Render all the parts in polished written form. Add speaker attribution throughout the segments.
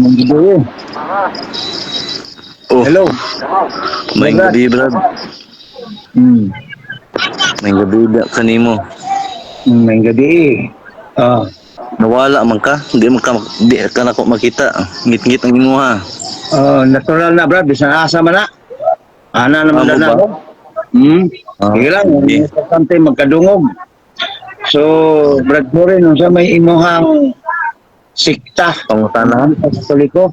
Speaker 1: Gabi.
Speaker 2: Oh,
Speaker 1: Hello.
Speaker 2: may
Speaker 1: Brad.
Speaker 2: gabi, Brad. May gabi da kanimo.
Speaker 1: May gabi. Ah,
Speaker 2: Nawala man ka, di man ka di ka nako makita. Ngit-ngit ang imuha.
Speaker 1: Oh, natural na, Brad, bisan asa man na. Ana naman
Speaker 2: Amo
Speaker 1: na.
Speaker 2: ba?
Speaker 1: Hmm.
Speaker 2: Ah,
Speaker 1: Sige lang,
Speaker 2: sige.
Speaker 1: Importante magkadungog. So, Brad Morin, unsa may imuhang sikta?
Speaker 2: Pangutana.
Speaker 1: Sa Katoliko?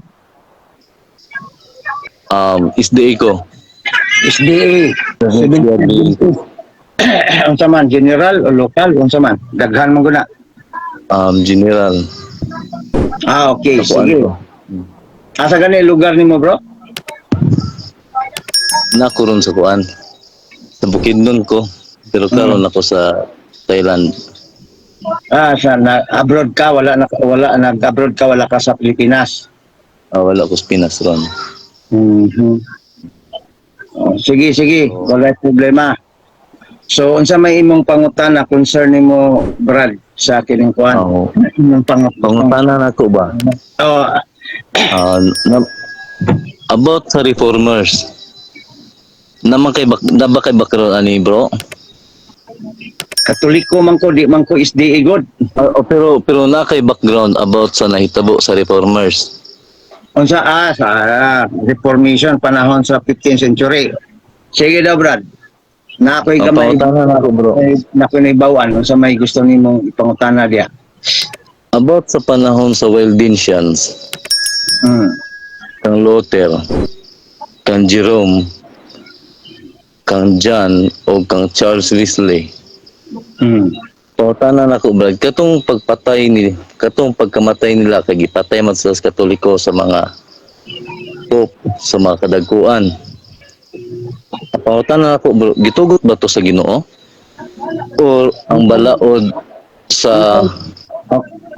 Speaker 2: SDA ko.
Speaker 1: SDA. Unsa man, general o local, unsa man? Daghan man guna.
Speaker 2: General.
Speaker 1: Ah, okay,
Speaker 2: Ako,
Speaker 1: sige.
Speaker 2: ano?
Speaker 1: Asa gani lugar nimo, bro?
Speaker 2: Nako ron sa kuan. Sa Bukidnon ko. Pero karon ako sa Thailand.
Speaker 1: Ah, sa na, abroad ka, wala na, wala nag-abroad ka, wala ka sa Pilipinas.
Speaker 2: Ah, wala ko sa Pinas ron.
Speaker 1: Oh, sige, sige, wala problema. So, unsa may imong pangutana concern nimo, Brad, sa kining kuan?
Speaker 2: Oo.
Speaker 1: Imong
Speaker 2: Pangutana nako ba?
Speaker 1: Oh,
Speaker 2: Ah, about sa reformers. Naman kay bak na ba kay background ani, bro?
Speaker 1: Katoliko man ko, di man ko SDA god.
Speaker 2: Ah, oh, pero na kay background about sa nahitabo sa reformers.
Speaker 1: Unsa sa Reformation, panahon sa 15th century. Sige daw, Brad. Na ako'y
Speaker 2: Ang
Speaker 1: gamay
Speaker 2: pangutana nako, bro.
Speaker 1: Na ako'y naibawan unsa may gusto nimong ipangutana diya.
Speaker 2: About sa panahon sa Waldensians, kang Luther, kang Jerome, kang John o kang Charles Wesley. Pangutana nako, Brad, katong pagpatay ni katong pagkamatay nila kay gipatay man sila sa Katoliko sa mga pope, sa mga kadagkuan. Pangutana nako, bro, gitugot ba to sa Ginoo? O ang balaod sa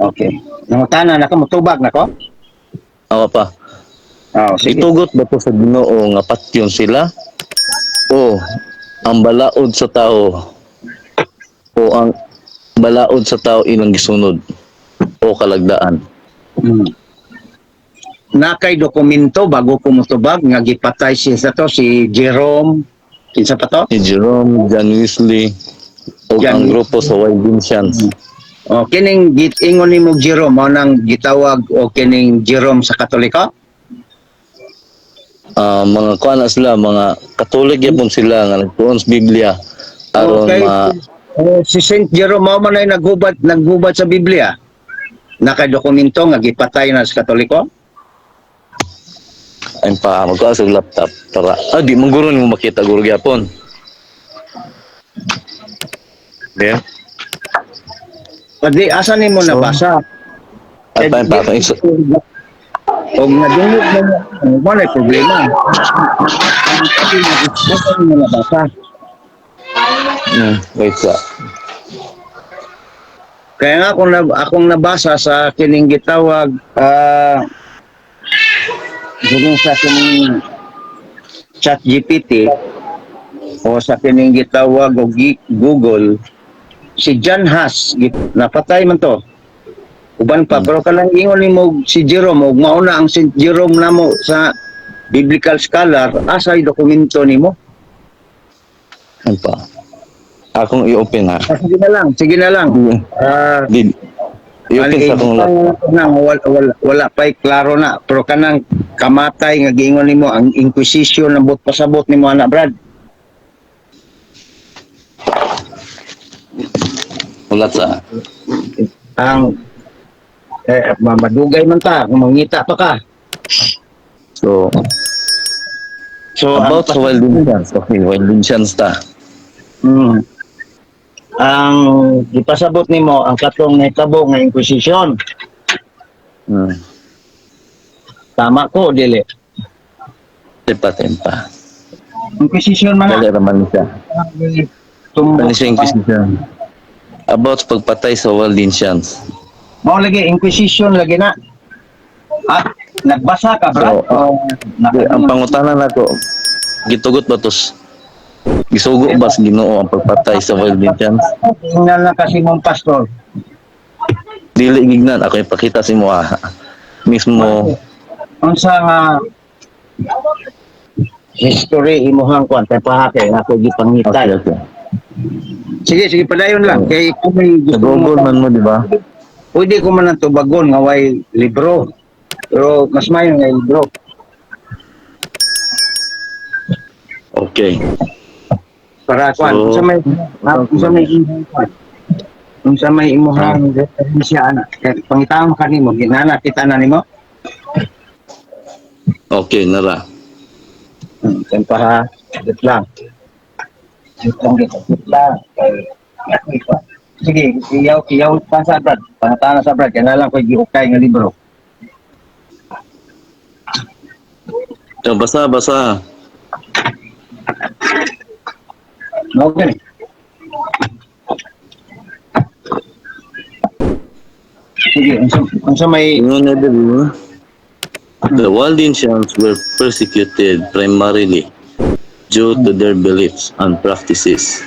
Speaker 1: Okay. Nangutana na ka, mutubag na ko?
Speaker 2: Awa pa.
Speaker 1: Oh, sige.
Speaker 2: Gitugot ba to sa Ginoo nga patyon sila? O ang balaod sa tao o ang balaod sa tao ilang gisunod o kalagdaan?
Speaker 1: Na kay dokumento bago ko mutubag nga gipatay siya sa to si Jerome, kinsa pa to?
Speaker 2: Si Jerome, John Wesley o
Speaker 1: John
Speaker 2: ang grupo sa Waldensians.
Speaker 1: O kining giingon nimo Jerome mao nang gitawag o kining Jerome sa Katoliko?
Speaker 2: Ah, mga kuan na sila, mga Katolik gyapon sila nga nagtuon sa Biblia aron
Speaker 1: Okay.
Speaker 2: ma
Speaker 1: O, si Saint Jerome mao man ay naghubad sa Biblia. Naka dokumento nga gipatay na sa Katoliko?
Speaker 2: Ay pa magkuha sa laptop para di man guro nimo makita guro gyapon. Yeah.
Speaker 1: Padi asa nimo
Speaker 2: So,
Speaker 1: nabasa?
Speaker 2: Ay pa pa pa
Speaker 1: Og nadungog mo mo na problema. Asa nimo nabasa?
Speaker 2: Wait sa.
Speaker 1: Kaya nga akong, akong nabasa sa kining gitawag sa kining Chat GPT o sa kining gitawag og Google, si John Huss napatay man to uban pa, pero kanang ingon nimo si Jerome og mauna ang Saint Jerome namo sa biblical scholar, asay dokumento nimo?
Speaker 2: Ano pa? Akong i-open ha.
Speaker 1: Ah, sige na lang, sige na lang. Ah,
Speaker 2: Di, i-open sa akong laptop.
Speaker 1: Na, wala pa'y klaro na. Pero kanang kamatay nga giingon nimo ang Inquisition ang buot pasabot nimo ana, Brad.
Speaker 2: Wala sa.
Speaker 1: Ang madugay man ta kung mangita pa ka.
Speaker 2: So,
Speaker 1: So
Speaker 2: about
Speaker 1: ang,
Speaker 2: sa Waldensians. Okay, Waldensians ta.
Speaker 1: Ang gipasabot nimo ang katong nahitabo nga Inquisition. Tama ko o dili?
Speaker 2: Tempa, tempa.
Speaker 1: Inquisition man
Speaker 2: Dali
Speaker 1: na.
Speaker 2: raman siya.
Speaker 1: Tumbok
Speaker 2: Ano siya Inquisition? About sa pagpatay sa Waldensians.
Speaker 1: Mao lagi Inquisition lagi na. Ah, nagbasa ka, Brad?
Speaker 2: So,
Speaker 1: O,
Speaker 2: Di, ang pangutana nako, gitugot ba tos? Gisugo ba sa Ginoo ang pagpatay sa Waldensians?
Speaker 1: Tingnan lang kasi mong pastor.
Speaker 2: Dili gignan ako ipakita si mo ah. Mismo
Speaker 1: Unsa nga history imuhang kwan kay pahake ako gipangita.
Speaker 2: Okay.
Speaker 1: Sige, sige, padayon lang kay kung may
Speaker 2: Sa
Speaker 1: gusto mo,
Speaker 2: Google man mo, di ba?
Speaker 1: Pwede ko man ang tubagon nga way libro. Pero mas mayo nga libro.
Speaker 2: Okay.
Speaker 1: Para kwan,
Speaker 2: So,
Speaker 1: unsa may imong kwan? Unsa may imuhang referensya ana? Kay pangitaon ka nimo, ginana kita na nimo.
Speaker 2: Okay, nara.
Speaker 1: Tempa ha. Saglit lang. Saglit lang dito. Saglit lang. Kay kwan. Sige, iyaw iyaw pa sa Brad. Pangutana sa Brad, kaya na lang ko'y giukay nga libro.
Speaker 2: So, basa, basa.
Speaker 1: Mao gani. Sige, unsa may
Speaker 2: Ingon na diri, no? The Waldensians were persecuted primarily due to their beliefs and practices,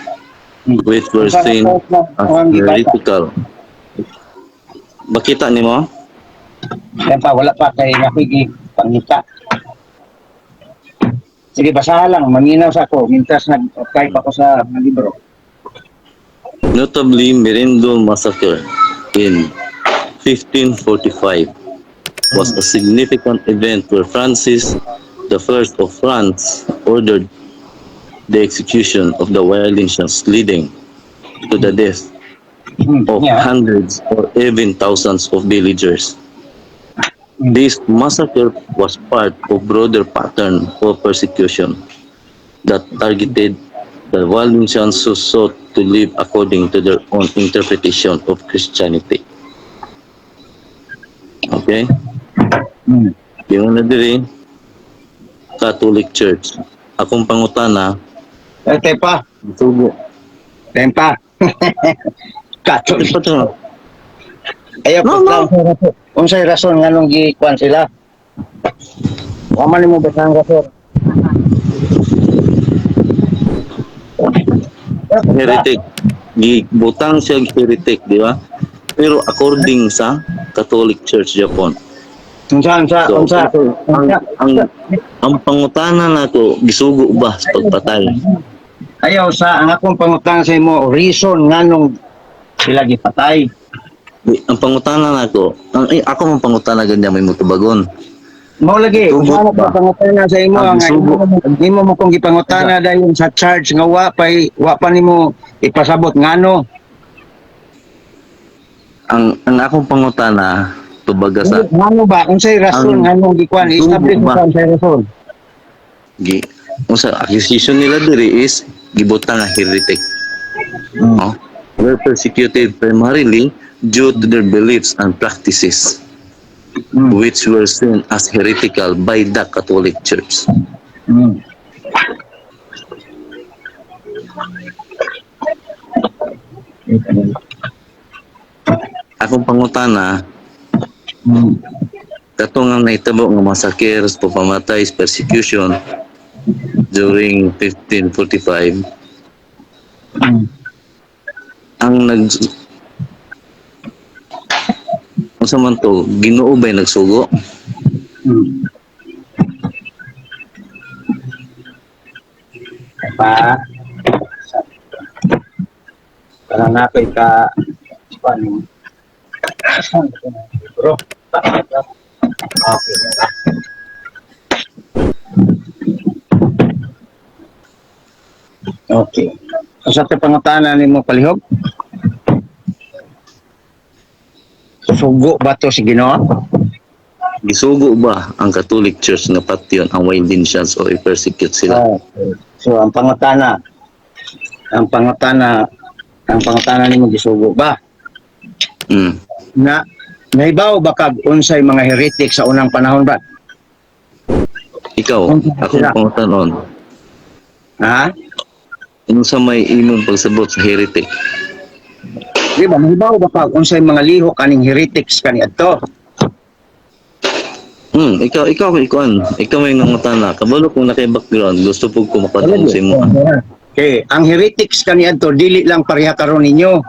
Speaker 2: which were seen as heretical. Bakita nimo?
Speaker 1: Yan pa, wala pa kay ako'y pangita. Sige, basahan lang. Manginaw sa ako. Mintas nag-type ako sa mga libro.
Speaker 2: Notably, Merindol Massacre in 1545 was a significant event where Francis the First of France ordered the execution of the Waldensians, leading to the death of hundreds or even thousands of villagers. This massacre was part of broader pattern of persecution that targeted the Waldensians who sought to live according to their own interpretation of Christianity. Okay? Yung na diri, Catholic Church. Akong pangutana,
Speaker 1: Eh, tempa.
Speaker 2: sugo.
Speaker 1: Tempa. Catholic.
Speaker 2: Ito to.
Speaker 1: Ayaw,
Speaker 2: No,
Speaker 1: no, no. Unsay rason nganong gikuan sila? Wa man nimo basahan rason.
Speaker 2: Heretic. Gibutang siya heretic, di ba? Pero according sa Catholic Church Japan.
Speaker 1: Unsa unsa
Speaker 2: So,
Speaker 1: unsa
Speaker 2: ang pangutana nako, gisugo ba sa pagpatay?
Speaker 1: Ayaw sa ang akong pangutana sa imo, reason nganong sila gipatay.
Speaker 2: Di, ang pangutana nako, ang eh, ako man pangutana ganyan may mutubagon.
Speaker 1: Mao lagi,
Speaker 2: Gisugo
Speaker 1: unsa
Speaker 2: ba?
Speaker 1: ba pangutana sa imo
Speaker 2: Ang
Speaker 1: ang
Speaker 2: gisugo.
Speaker 1: imo mo kong gipangutana dayon sa charge nga wa pa nimo ipasabot ngano.
Speaker 2: Ang akong pangutana tubaga sa
Speaker 1: Ngano ba, unsay rason
Speaker 2: Ang
Speaker 1: nganong gikuan,
Speaker 2: gisugo
Speaker 1: establish
Speaker 2: ba?
Speaker 1: mo unsay rason.
Speaker 2: Gi unsa accusation nila diri is gibutang nga heretic. No? Were persecuted primarily due to their beliefs and practices, which were seen as heretical by the Catholic Church. Akong pangutana, kato nga nahitabo nga massacre, pagpamatay, persecution during 1545, ang nag unsa man to, Ginoo ba'y nagsugo?
Speaker 1: Pa para na ko'y ka kuan bro. Okay. Okay. Sa so, pangutana nimo palihog? Sugo ba to si Ginoo?
Speaker 2: Gisugo ba ang Catholic Church nga patyon ang Waldensians o i-persecute sila?
Speaker 1: Ah, so ang pangutana nimo, gisugo ba?
Speaker 2: Mm.
Speaker 1: Na nahibaw ba kag unsay mga heretic sa unang panahon ba?
Speaker 2: Ikaw, akong pangutanon,
Speaker 1: Ha?
Speaker 2: unsa may imong pagsabot sa heretic?
Speaker 1: Di ba nahibaw ba kag unsay mga lihok kaning heretics kaniadto?
Speaker 2: Ikaw may nangutana. Kabalo kung nakay background, gusto pud ko makadungog sa imo.
Speaker 1: Okay, ang heretics kaniadto dili lang pareha karon ninyo.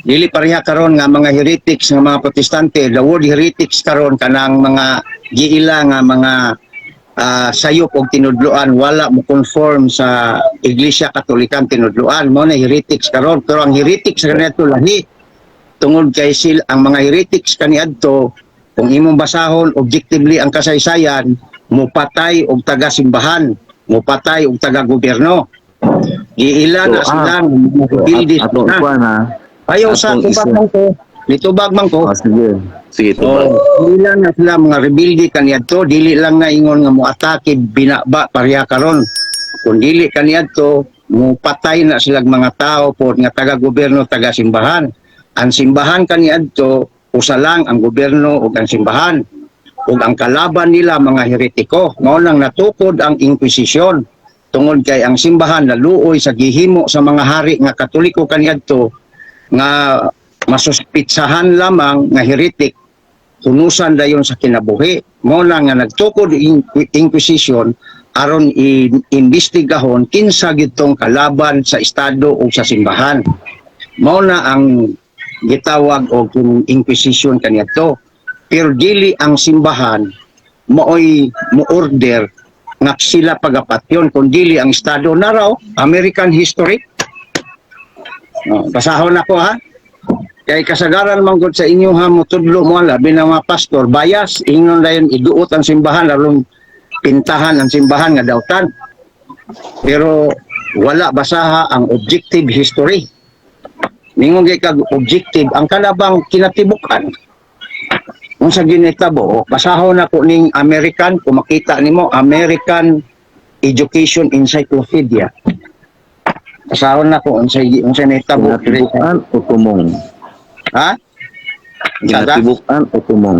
Speaker 1: Dili pareha karon nga mga heretics nga mga Protestante. The word heretics karon, kanang mga giila nga mga sayop og tinudloan, wala mo conform sa Iglesia Katolikan tinudloan, mo na heretics karon. Pero ang heretics kaniadto lahi, tungod kay ang mga heretics kaniadto, kung imong basahon objectively ang kasaysayan, mupatay og taga simbahan, mupatay og taga gobyerno. Giila na
Speaker 2: So,
Speaker 1: sila rebelde
Speaker 2: Ato
Speaker 1: na.
Speaker 2: Kuan ha.
Speaker 1: Ayaw sa
Speaker 2: Atong
Speaker 1: tubag
Speaker 2: isa.
Speaker 1: man ko. Nitubag man ko.
Speaker 2: Ah, sige. Sige, tubag.
Speaker 1: Oh, dili na sila mga rebelde kaniadto, dili lang na ingon nga moatake binaba pareha karon. Kung dili kaniadto, mupatay na silang mga tao po nga taga gobyerno, taga simbahan. Ang simbahan kaniadto usa lang ang gobyerno ug ang simbahan. Ug ang kalaban nila mga heretiko. Mao nang natukod ang Inquisition tungod kay ang simbahan naluoy sa gihimo sa mga hari nga Katoliko kaniadto nga masuspitsahan lamang nga heretic, hunusan dayon sa kinabuhi. Mo lang nga nagtukod Inquisition aron iimbestigahon kinsa gitong kalaban sa estado o sa simbahan. Mao na ang gitawag og Inquisition kaniadto. Pero dili ang simbahan maoy mo order nga sila pagapatyon, kun dili ang estado na raw. American history. Oh, basahon ako ha. Kay kasagaran man gud sa inyo ha, motudlo mo, labi na mga pastor, bias, ingnon dayon iduot ang simbahan aron pintahan ang simbahan nga dautan. Pero wala basaha ang objective history. Ningon kay kag objective ang kanabang kinatibukan. Unsa ginitabo, basahon nako ning American, kung makita nimo, American Education Encyclopedia. Basahon nako unsay nahitabo.
Speaker 2: Kinatibukan o tumong?
Speaker 1: Ha? Unsa?
Speaker 2: Kinatibukan o tumong?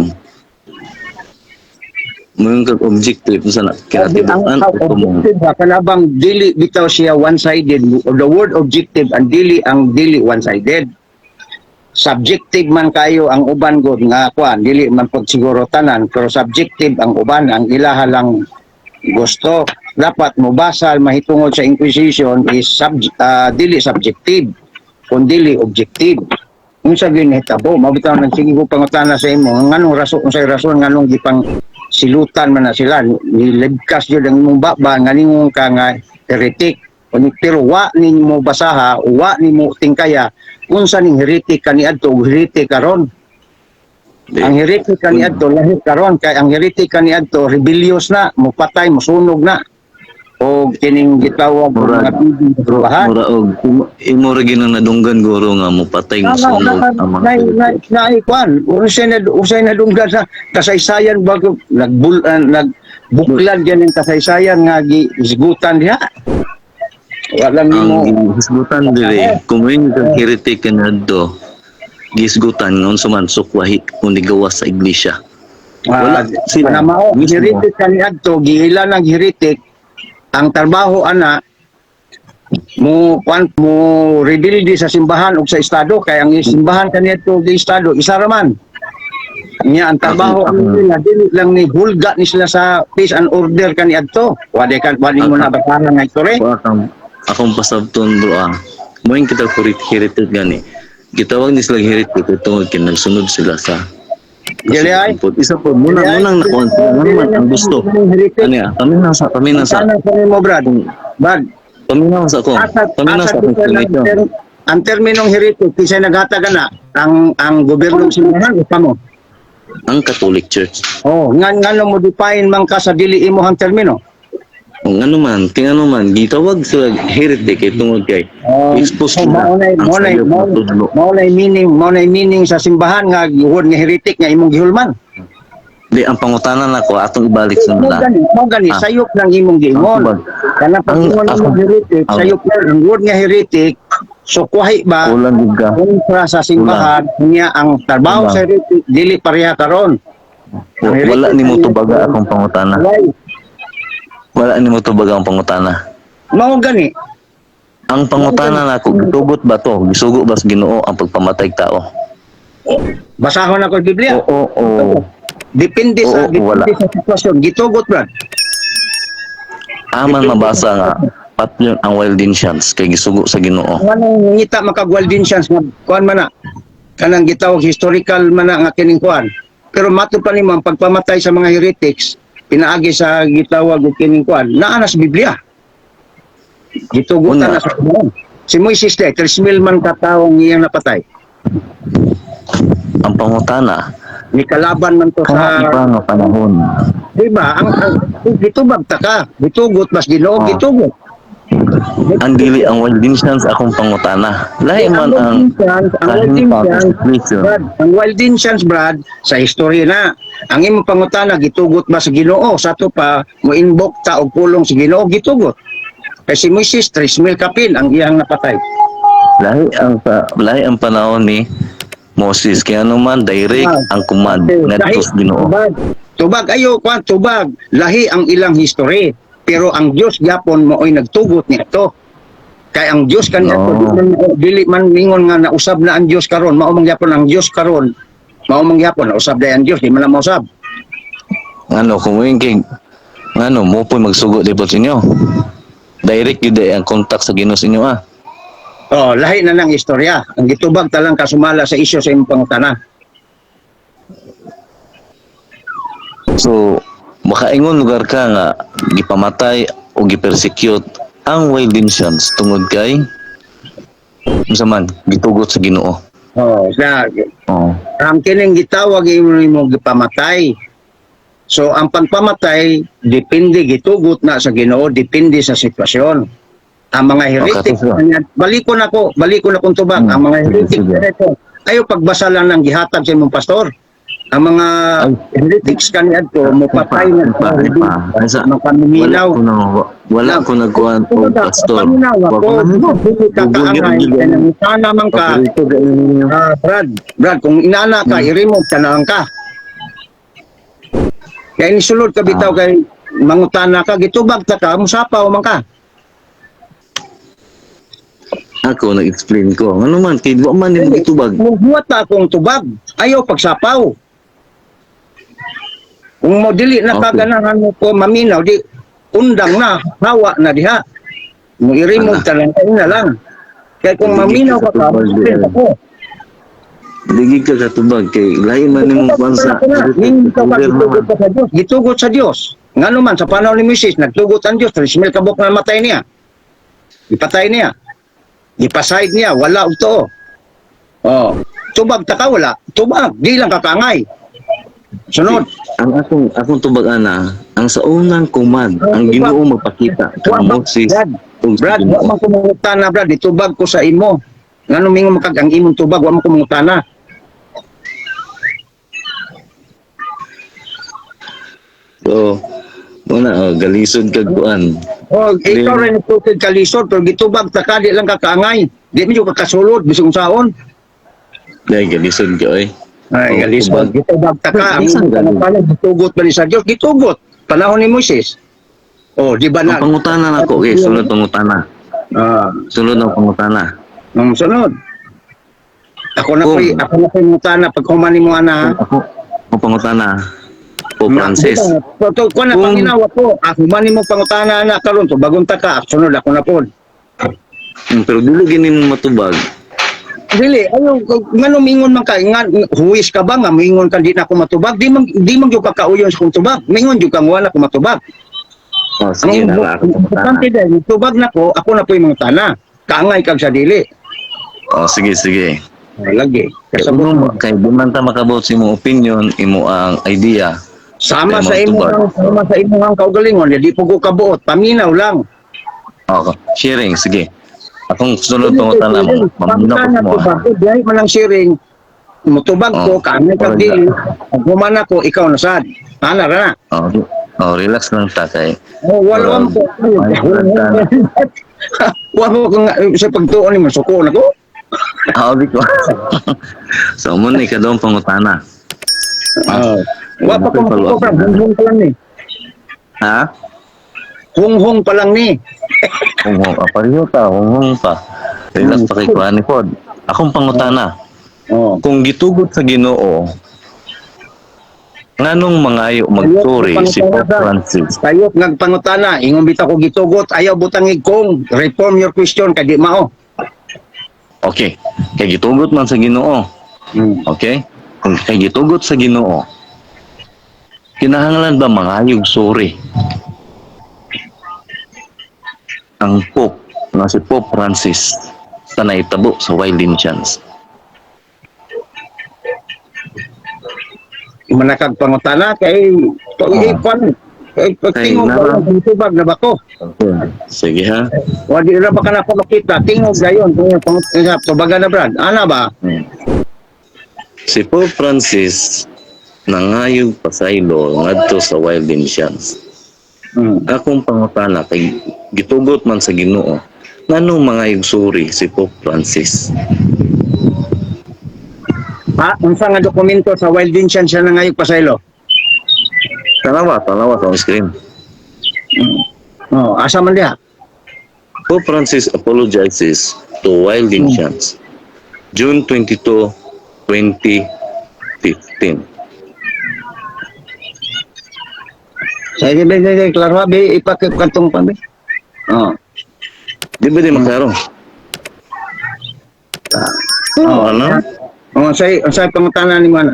Speaker 2: Mo kag objective sa na kinatibukan
Speaker 1: Ang
Speaker 2: o tumong?
Speaker 1: objective ba, kanabang dili bitaw siya one-sided. The word objective, ang dili one-sided. Subjective man kayo ang uban gud nga kuan, dili man pud siguro tanan, pero subjective ang uban, ang ilaha lang gusto. Dapat mobasa mahitungod sa Inquisition is dili subjective kun dili objective. Unsa gyud nahitabo, mao bitaw nang sige ko pangutana sa imo nganong rason, unsay rason nganong gipang silutan man na sila, nilibkas jud ang imong baba nga ningon ka nga heretic. Pero wa nimo basaha, wa nimo tingkaya unsa ning heretic kaniadto ug heretic karon. Ang heretic kaniadto lahi karon, kay ang heretic kaniadto rebellious na, mupatay, musunog na o kining gitawag og mga pibing.
Speaker 2: Mura og imo ra ginang nadunggan, guro, nga mopatay, mosunog ang mga
Speaker 1: Na na na kwan, unsay nadunggan sa kasaysayan bago nagbuklan diyan ang kasaysayan nga gihisgutan diha? Wala nimo
Speaker 2: Ang gihisgutan dire, kung may kang heretic kaniadto, gihisgutan nga unsa man sukwahi kung nigawas sa iglesia. Wala sila.
Speaker 1: Kana mao
Speaker 2: Mismo.
Speaker 1: Heretic kaniadto, giila ng heretic ang trabaho ana mo kwan, mo rebelde sa simbahan ug sa estado, kay ang simbahan kaniadto ug estado isa ra man. Nya ang trabaho nila dili lang ni hulga ni sila sa peace and order kaniadto. Wala kan, wala mo na basahan nga istorya.
Speaker 2: Wa akong akong pasabton, bro, ah. Mo yung kita kurit heretic gani. Gitawag ni sila heretic tungod kay nagsunod sila sa
Speaker 1: Dili ay.
Speaker 2: Isa po muna munang nakuan sila naman ang gusto.
Speaker 1: Heretic.
Speaker 2: Ano ya? Kami nasa
Speaker 1: Sana sa mo, Brad. Brad,
Speaker 2: paminaw sa ako. Paminaw
Speaker 1: asa
Speaker 2: sa akong
Speaker 1: dito ng
Speaker 2: explanation.
Speaker 1: Ang terminong heretic, kisay naghatag na ang gobyerno ng simbahan o kamo?
Speaker 2: Ang Catholic Church.
Speaker 1: Oh, nga ngano mo define man ka sa dili imo ang termino?
Speaker 2: Kung ano man, tingano man, gitawag sila heretic kay tungod kay expose
Speaker 1: Oh,
Speaker 2: sila
Speaker 1: mao
Speaker 2: ang
Speaker 1: nay
Speaker 2: sayop
Speaker 1: mao
Speaker 2: na tudlo.
Speaker 1: Mao nay meaning sa simbahan nga word nga heretic nga imong gihulman.
Speaker 2: Di, ang pangutana nako atong ibalik sa
Speaker 1: Mao
Speaker 2: nila.
Speaker 1: gani, mao gani sayop lang imong giingon.
Speaker 2: Ang
Speaker 1: Kana pag ingon imong heretic, sayop lang ang word nga heretic, so kuhi ba
Speaker 2: Kulang gid ka.
Speaker 1: kontra sa simbahan niya ang trabaho
Speaker 2: Kulang.
Speaker 1: sa heretic dili pareha karon. Ang heretic
Speaker 2: Wala nimo
Speaker 1: ay-
Speaker 2: tubaga akong pangutana.
Speaker 1: Walay.
Speaker 2: Wala nimo tubaga ang pangutana.
Speaker 1: Mao gani.
Speaker 2: Ang pangutana nako, gitugot ba to? Gisugo ba sa Ginoo ang pagpamatay tao?
Speaker 1: Basahon ako ang Biblia.
Speaker 2: Oo.
Speaker 1: Depende sa
Speaker 2: Oo, wala.
Speaker 1: depende sa sitwasyon. Gitugot, Brad.
Speaker 2: Aman mabasa nga patyon ang Waldensians kay gisugo sa Ginoo.
Speaker 1: Anong ngita makag Waldensians nga kuan man na, kanang gitawag historical man na nga kining kuan. Pero mato pa nimo ang pagpamatay sa mga heretics pinaagi sa gitawag og kining kuan, naa na sa Biblia. Gitugutan
Speaker 2: Una.
Speaker 1: na sa Ginoo. Si Moises de, 3,000 man ka tawo ang iyang napatay.
Speaker 2: Ang pangutana,
Speaker 1: Nikalaban man to
Speaker 2: kana
Speaker 1: sa
Speaker 2: iba nga panahon.
Speaker 1: Di ba? Ang gitubag ta ka, gitugot mas Ginoo gitugot.
Speaker 2: Ang dili ang Waldensians akong pangutana. Lahi man ang
Speaker 1: ang
Speaker 2: kahimtang
Speaker 1: Waldensians,
Speaker 2: sa Christian.
Speaker 1: Brad, ang Waldensians, Brad, sa istorya na. Ang imong pangutana, gitugot ba sa Ginoo? Sa ato pa mo invoke ta og pulong sa Ginoo, gitugot. Kay si Moises, 3,000 kapin ang iyang napatay.
Speaker 2: Lahi ang panahon ni Moses, kaya naman direct ang command ngadto sa Ginoo.
Speaker 1: Tubag, tubag ayo kwan, tubag, lahi ang ilang history. Pero ang Dios gyapon maoy nagtugot niadto. Kay ang Dios kaniadto
Speaker 2: No.
Speaker 1: dili man mingon nga nausab na ang Dios karon, mao man gyapon ang Dios karon. Mao man gyapon nausab day ang Dios, di man na mausab.
Speaker 2: Ngano kung moingon kay ngano mo po magsugo di po sa inyo. Direct gyud ay ang contact sa Ginoo sa inyo ah.
Speaker 1: Oh, lahi na lang istorya. Ang gitubag ta lang kasumala sa isyu sa imong pangutana.
Speaker 2: So makaingon lugar ka nga gipamatay o gipersecute ang Waldensians tungod kay unsa man gitugot sa Ginoo.
Speaker 1: Oh, sa
Speaker 2: Oh.
Speaker 1: ang kining gitawag imo nimo gipamatay. So ang pagpamatay depende gitugot na sa Ginoo, depende sa sitwasyon. Ang mga heretic,
Speaker 2: Okay,
Speaker 1: baliko na kong tubag. Ang mga
Speaker 2: Sige,
Speaker 1: heretic
Speaker 2: sige.
Speaker 1: diretso, ayo pagbasa lang ng gihatag sa imong pastor. Ang mga
Speaker 2: Ay.
Speaker 1: heretics kaniadto mopatay na
Speaker 2: Pa, pa, pa. Sa-
Speaker 1: mga
Speaker 2: Wala
Speaker 1: paminaw.
Speaker 2: ko na wala ko nagkuhan og pastor.
Speaker 1: Paminaw
Speaker 2: Wa
Speaker 1: ako,
Speaker 2: ko na-
Speaker 1: dili ka
Speaker 2: Google
Speaker 1: kaangay,
Speaker 2: yun,
Speaker 1: kaya nangutana man ka.
Speaker 2: Paborito ka ninyo.
Speaker 1: Ah, Brad, Brad, kung inana ka, i-remove ka na lang ka. Kaya inisulod ka bitaw kay mangutana ka, gitubag ta ka, musapaw man ka.
Speaker 2: Ako nag-explain ko. Ano man kay wa man nimo gitubag.
Speaker 1: Mubuhat na akong tubag, ayaw pagsapaw. Kung mo dili na kaganahan mo ko maminaw, di undang na, hawa na diha. Mo i-remove
Speaker 2: Ana.
Speaker 1: ta lang, kayo na lang. Kaya kung
Speaker 2: Hindi
Speaker 1: maminaw
Speaker 2: ka
Speaker 1: ka ka,
Speaker 2: katubag,
Speaker 1: explain
Speaker 2: di.
Speaker 1: ako.
Speaker 2: Dili ka katubag kay lahi man nimong kuan sa
Speaker 1: Gitugot ka,
Speaker 2: Google
Speaker 1: gitugot
Speaker 2: man.
Speaker 1: ka sa Diyos. Gitugot sa Diyos. Ngano man, sa panahon ni Moises, nagtugot ang Diyos, 3,000 kabuk na matay niya. Ipatay niya. Ipaside niya, wala og tuo. Oh, tubag ta ka, wala. Tubag, di lang kakangay. Sunod.
Speaker 2: Ang akong tubag ana, ang sa unang command, ang Ginoo magpakita kang
Speaker 1: Wa ba-
Speaker 2: Moses
Speaker 1: Brad,
Speaker 2: ug sa
Speaker 1: Brad, wa
Speaker 2: Ginoo.
Speaker 1: man ko mangutana, Brad, itubag ko sa imo. Ngano mingon makag ang imong tubag, wa man ko mangutana.
Speaker 2: So, muna oh, galisod kag kuan.
Speaker 1: Oh, ikaw rin nagtukod ka lisod, pero gitubag ta ka, di lang kakaangay. Di mo ka kasulod, bisong saon.
Speaker 2: Dai galisod ka oy.
Speaker 1: Ay,
Speaker 2: Oh,
Speaker 1: galisod.
Speaker 2: tubag.
Speaker 1: Gitubag ta ka. Ang
Speaker 2: Bisan
Speaker 1: imong
Speaker 2: gani.
Speaker 1: panahon, gitugot ba ni sa Dios? Gitugot. Panahon ni Moises. Oh, di ba
Speaker 2: Ang
Speaker 1: na?
Speaker 2: pangutana nako okay, sunod pangutana. Sunod ang pangutana.
Speaker 1: Ang sunod. Ako na ko'y, ako na ko'y mutana pag humani mo ana. Ha?
Speaker 2: Ako ang pangutana po Francis.
Speaker 1: To, to, kuha na panginawa ko. Ako man mo pangutana na karon to bagong ta ka, sunod ako na pod.
Speaker 2: Pero dili gini mo matubag.
Speaker 1: Dili, ayo ngano mingon man ka nga huwis ka ba nga mingon ka di na ako matubag? Di man gyud ka kauyon sa kong tubag. Mingon gyud ka nga wala ko matubag.
Speaker 2: Oh, sige
Speaker 1: Ang
Speaker 2: na ako pangutana.
Speaker 1: importante dahil tubag na ko, ako na po yung mga tana. Kaangay kag sa dili.
Speaker 2: Oh, sige sige.
Speaker 1: Oh, lagi.
Speaker 2: Kay
Speaker 1: Kasabot
Speaker 2: uno
Speaker 1: mo.
Speaker 2: kay di man ta makabot sa imong opinion, imo ang idea.
Speaker 1: Sama
Speaker 2: Kay
Speaker 1: sa imo
Speaker 2: magtubag.
Speaker 1: ang sama sa imo ang kaugalingon, di po ko kabuot, paminaw lang.
Speaker 2: Okay, sharing sige. Akong sunod pangutana mo, maminaw ko
Speaker 1: Pangutana
Speaker 2: mo.
Speaker 1: ko ba? Dahil man ang sharing, mutubag ko,
Speaker 2: Oh,
Speaker 1: kaangay kag
Speaker 2: okay.
Speaker 1: dili. Pag human ako, ikaw na sad. Ana ra na.
Speaker 2: Oh, oh, relax lang ta kay.
Speaker 1: Oh, wala mo ko.
Speaker 2: Ay, wala.
Speaker 1: Wa mo kung sa pagtuon nimo suko na ko.
Speaker 2: Ah, di ko. So mo ni kadong pangutana.
Speaker 1: Oh. Wa pa ko
Speaker 2: Follow
Speaker 1: masuko,
Speaker 2: up.
Speaker 1: Brad. Hunghong pa lang ni.
Speaker 2: Ha?
Speaker 1: Hunghong pa lang ni.
Speaker 2: Hunghong pa pareho ta, hunghong pa. Relax pa kay kuan ni pod. Akong pangutana.
Speaker 1: Oh.
Speaker 2: Kung gitugot sa Ginoo Nganong mangayo mag-sorry si Pope Francis?
Speaker 1: Sayop nga pangutana, ingon bitaw ko gitugot, ayaw butangig kung reform your question kay di mao.
Speaker 2: Okay. Kay gitugot man sa Ginoo. Okay? Kung kay gitugot sa Ginoo, kinahanglan ba mangayog sorry ang Pope nga si Pope Francis sa naitabo sa Waldensians?
Speaker 1: Manakag pangutana kay
Speaker 2: Ah.
Speaker 1: kwan kay
Speaker 2: Kay
Speaker 1: pagtingog ba tubag na ba ko?
Speaker 2: Okay. Sige ha.
Speaker 1: Wa di ra ba ka na ko makita tingog gayon kung pangutana tubagan na, Brad. Ana ba?
Speaker 2: Si Pope Francis nangayog pasaylo ngadto sa Waldensians. Akong pangutana, kay gitugot man sa Ginoo, nganong mangayog sorry si Pope Francis?
Speaker 1: Ha, unsa nga dokumento sa Waldensian siya nangayog pasaylo?
Speaker 2: Tanawa, tanawa sa screen.
Speaker 1: Oh, asa man diha?
Speaker 2: Pope Francis apologizes to Waldensians. June 22, 2015.
Speaker 1: Sige, be, be, klaro be, ipakantong pa be. Oh.
Speaker 2: Di ba di maklaro?
Speaker 1: Oh,
Speaker 2: ano?
Speaker 1: Oh, unsay pangutana nimo ana?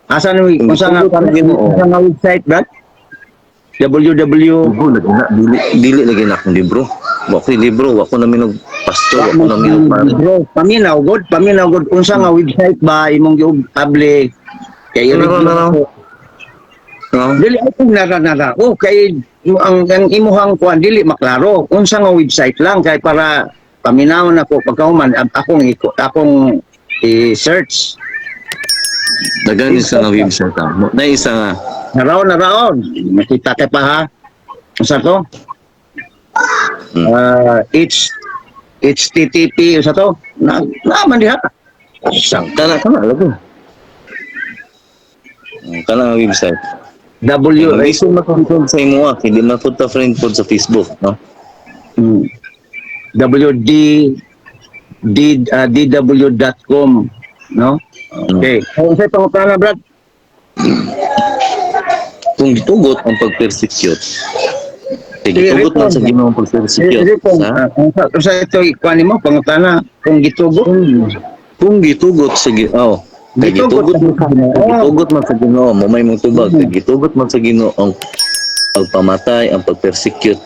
Speaker 1: Asa ni unsa nga website, Brad? www
Speaker 2: Ogo, lagi na, dili, dili lagi na akong libro. Wa ko'y libro, wa ko na minog pastor, wa ko na minog pare.
Speaker 1: Bro, paminaw god, paminaw god, unsa nga website ba imong giabli kay
Speaker 2: Nara, nara. No?
Speaker 1: Dili ako nara nara. Oh, kay ang imuhang kuan dili maklaro. Unsa nga website lang kay para paminaw na ko pagkahuman akong i-search.
Speaker 2: Dagan isa nga website ha. Na isa nga.
Speaker 1: Naraon naraon. Makita kay pa ha. Unsa to? Ah, H HTTP unsa to? Na na man diha. Sang
Speaker 2: Kana kana lagi. Kana nga website.
Speaker 1: W
Speaker 2: Ang iso na sa imo ah, hindi man pud ta friend pod sa Facebook, no?
Speaker 1: W D D dw.com, no? Okay. So, unsay pangutana, Brad?
Speaker 2: Kung gitugot ang pag-persecute, kay gitugot man sa Ginoo ang pag-persecute, ha?
Speaker 1: Unsa ito ikuan nimo pangutana kung gitugot?
Speaker 2: Kung gitugot sa oh, kay
Speaker 1: Gitugot
Speaker 2: gitugot
Speaker 1: sa Ginoo.
Speaker 2: kay gitugot man sa Ginoo, mo may mong tubag, kay gitugot man sa Ginoo ang pagpamatay, ang pag-persecute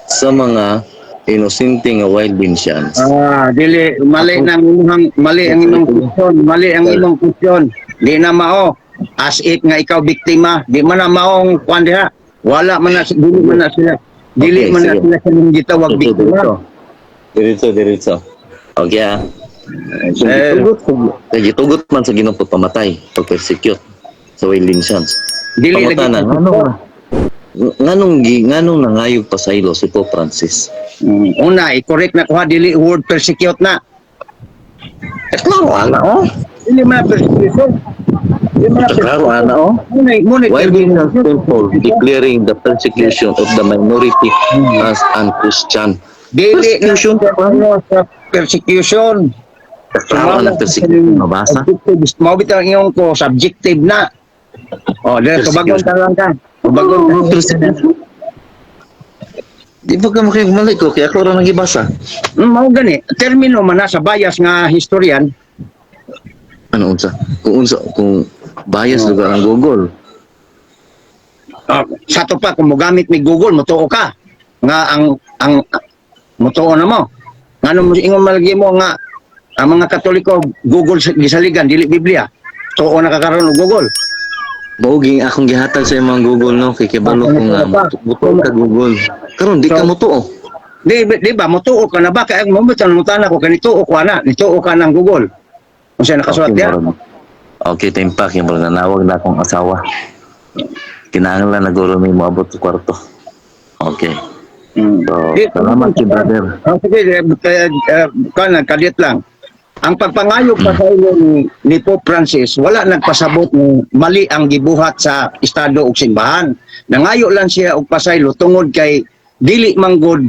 Speaker 2: sa mga inosente nga Waldensians.
Speaker 1: Ah, dili mali nang imong mali ang imong question, mali ang imong question. Di na mao as if nga ikaw biktima, di man na maong kuan diha. Wala man na dili man na sila. Dili
Speaker 2: Okay,
Speaker 1: man na
Speaker 2: sige.
Speaker 1: sila sa gitawag
Speaker 2: Diretso,
Speaker 1: biktima.
Speaker 2: diretso. Diretso, diretso. Okay ah. Kung
Speaker 1: Eh,
Speaker 2: gitugot, kay gitugot man sa Ginoo pagpamatay, pag-persecute sa Waldensians.
Speaker 1: Dili lagi.
Speaker 2: Pangutana, nganong nangayog pasaylo si Pope Francis?
Speaker 1: Una, i-correct na ko ha, dili word persecute na.
Speaker 2: Eh, klaro ana oh.
Speaker 1: Dili man na persecution. Dili man na
Speaker 2: Klaro ana oh.
Speaker 1: Muna,
Speaker 2: Waldensian Temple declaring the persecution of the minority as unchristian.
Speaker 1: Dili na
Speaker 2: Persecution.
Speaker 1: ano, sa persecution.
Speaker 2: Klaro ana persecution mabasa.
Speaker 1: Objective. Mao bitaw ang iyong ko subjective na. Oh, dili tubagon ka lang ka. Tubagon ka.
Speaker 2: Oh, persecution. Di ba ka makigmali ko kaya ako ra nang gibasa.
Speaker 1: Mao gani. Termino man na sa bias nga historian.
Speaker 2: Ano unsa? Kung unsa kung bias lugar ang Google.
Speaker 1: Oh, sa to pa kung mogamit ni Google motuo ka nga ang motuo na mo. Ngano mo ingon malagi mo nga ang mga Katoliko Google gisaligan dili Biblia. Tuo na ka karon og Google.
Speaker 2: Mao ging akong gihatag sa imong Google no kay kibalo ko nga mutuo ka Google. Karon di ka mutuo.
Speaker 1: Di ba motuo ka na ba kay mo mo mutana ko kanito ko ana nituo ka ng Google. Unsa nakasuwat
Speaker 2: Okay,
Speaker 1: diha?
Speaker 2: Okay, time pa kay murag nanawag na akong asawa. Kinahanglan na guro may moabot sa kwarto. Okay. So, salamat kay brother.
Speaker 1: Oh, sige, kan kadiyot lang. Ang pagpangayog pa sa ilo ni Pope Francis, wala nagpasabot ng mali ang gibuhat sa estado ug simbahan. Nangayo lang siya og pasaylo tungod kay dili manggod